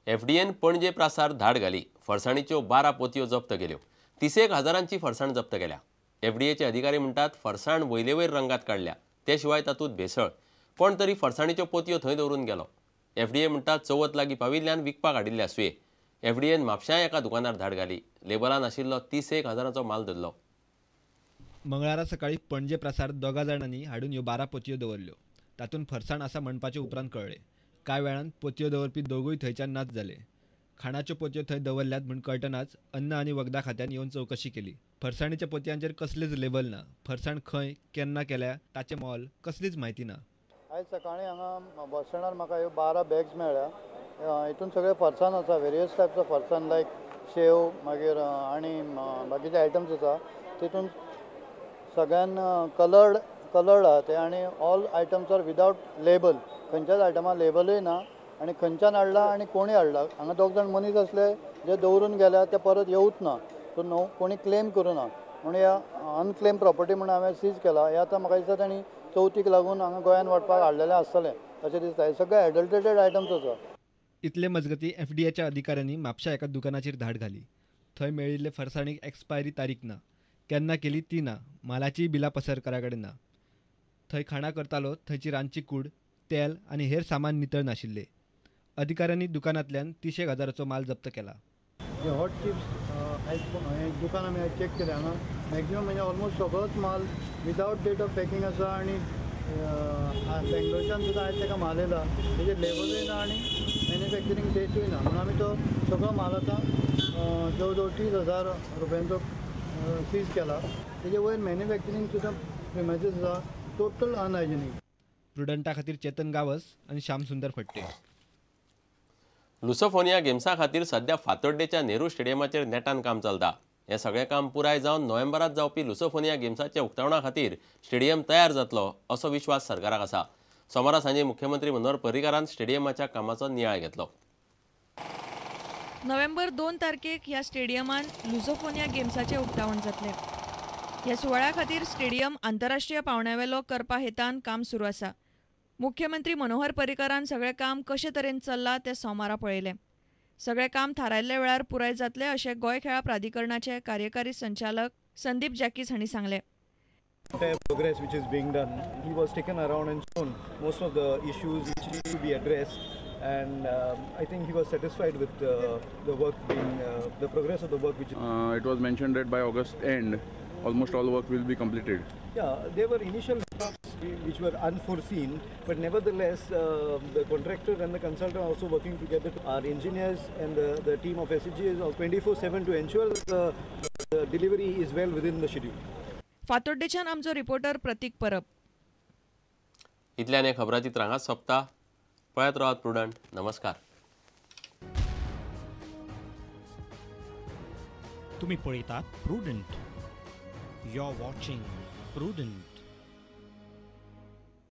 FDN Panaji प्रासार धाड घाली. फरसाणीच्यो 12 पोतयो जप्त केल्यो. 30 हजारांची फरसाण जप्त केल्या. एफडीएचे अधिकारी म्हणटात फरसाण वयलेवयर रंगात काडल्या, ते शिवाय तातूंत भेसळ. कोण तरी फरसाणीच्यो पोतयो थंय दवरून गेलो. एफडीए म्हणटात चवथ लागीं पाविल्ल्यान विकपाक हाडिल्ले आसुये. एफडीएन म्हापश्यां एका दुकानार धाड घाली. लेबलान आशिल्लो 30 हजारांचो माल धरलो. मंगळारा सकाळी पणजे प्रासार 2 जाणांनी हाडून ह्यो 12 पोतयो दवरल्यो. तातूंत फरसाण आसा म्हणपाचें उपरांत कळ्ळें. कांय वेळान पोतयो दवरपी दोगूय थंयच्यान नाच जाले. खाणाच्यो पोतयो थंय दवरल्यात म्हूण कळटनाच अन्न आनी वखदां खात्यान येवन चवकशी केली. फरसाणीच्या पोतयांचेर कसलेच लेबल ना. फरसाण खंय केन्ना केल्या ताचें मोल कसलीच म्हायती ना. आयज सकाळीं हांगा बस स्टँडार म्हाका ह्यो 12 बॅग्स मेळ्ळ्या. हितून सगळे फरसाण आसा, वेरियस टायप्स ऑफ फरसाण लायक शेव, मागीर आनी बाकीचे आयटम्स आसा. तितून सगळ्यान कलर्ड आहा ते आनी all items are without label. खंयच्याच आयटमा लेबलूय ना आनी खंयच्यान हाडला आनी कोणी हाडला. हांगा 2 जाण मनीस आसले जे दवरून गेल्या ते परत येवच ना. सो नो कोणी क्लेम करूं ना म्हणून ह्या अनक्लेम प्रॉपर्टी म्हणून हांवें सीज केला. हे आतां म्हाका दिसता तांणी चवथीक लागून हांगा गोंयान वांटपाक हाडलेलें आसतलें अशें दिसता. हे सगळे एडल्ट्रेटेड आयटम्स आसा. इतले मजगती एफडीएच्या अधिकाऱ्यांनी म्हापशा एका दुकानाचेर धाड घाली. थंय मेळिल्ले फरसाणीक एक्सपायरी तारीख ना, केन्ना केली ती ना, मालाचीय बिलां पसरकारा कडेन ना. थंय खाणां करतालो थंयची रांदची कूड, तेल आनी हेर सामान नितळ नाशिल्लें. अधिकाऱ्यांनी दुकानांतल्यान 30 हजाराचो माल जप्त केला. हॉट चिप्स दुकान आमी चॅक केलें. हांगा मॅक्झिमम म्हणजे ऑलमोस्ट सगळोच माल विदावट डेट ऑफ पॅकिंग आसा आनी बेंगलोरच्यान सुद्दां आयज ताका माल येयला, तेजेर लेबलूय ना आनी मॅन्युफॅक्चरींग डेटूय ना. म्हणून आमी तो सगळो माल आतां जवळ जवळ 30,000 रुपयांचो सीज केला. तेजे वयर मॅन्युफॅक्चरींग सुद्दां प्रिमायसीस आसा टोटल अनहायजेनीक. प्रुडंटा खातीर चेतन गावस आनी श्यामसुंदर फट्टे. लुसोफोनिया गेम्सा खातीर सध्या फातोड्डेच्या नेहरू स्टेडियमाचेर नेटान काम चलता. हें सगळें काम पुराय जावन नोव्हेंबरात जावपी लुसोफोनिया गेम्साच्या उक्तावणा खातीर स्टेडियम तयार जातलो असो विश्वास सरकाराक आसा. सोमारा सांजे मुख्यमंत्री मनोहर पर्रीकारान स्टेडियमाच्या कामाचो नियाळ घेतलो. नोव्हेंबर 2 तारखेक ह्या स्टेडियमान लुसोफोनिया गेम्साचें उक्तावण जातलें. ह्या सुवाळ्या खातीर स्टेडियम आंतरराष्ट्रीय पावंड्यावेलो करपा हेतान काम सुरू आसा. मुख्यमंत्री मनोहर पर्रीकारान सगळें काम कशे तरेन चल्लां तें सोमारा पळयलें. सगळें काम थारायल्ल्या वेळार पुराय जातलें अशें गोंय खेळां प्राधिकरणाचे कार्यकारी संचालक संदीप जॅकीस हांणी सांगलें. Progress which is being done, he was taken around and shown most of the issues which need to be addressed, and I think he was satisfied with the work being the progress of the work which it was mentioned that by August end almost all work will be completed. Yeah, there were initial hiccups which were unforeseen, but nevertheless the contractor and the consultant are also working together. Our engineers and the team of SEG is 24/7 to ensure that the delivery is well within the schedule. फातोड्डेच्यान आमचो reporter प्रतीक परब. इतल्यान हे खबराचित्र हांगाच सोंपता. पळयत रावात prudent. नमस्कार. तुम्ही पळयतात Prudent. You're watching Prudent.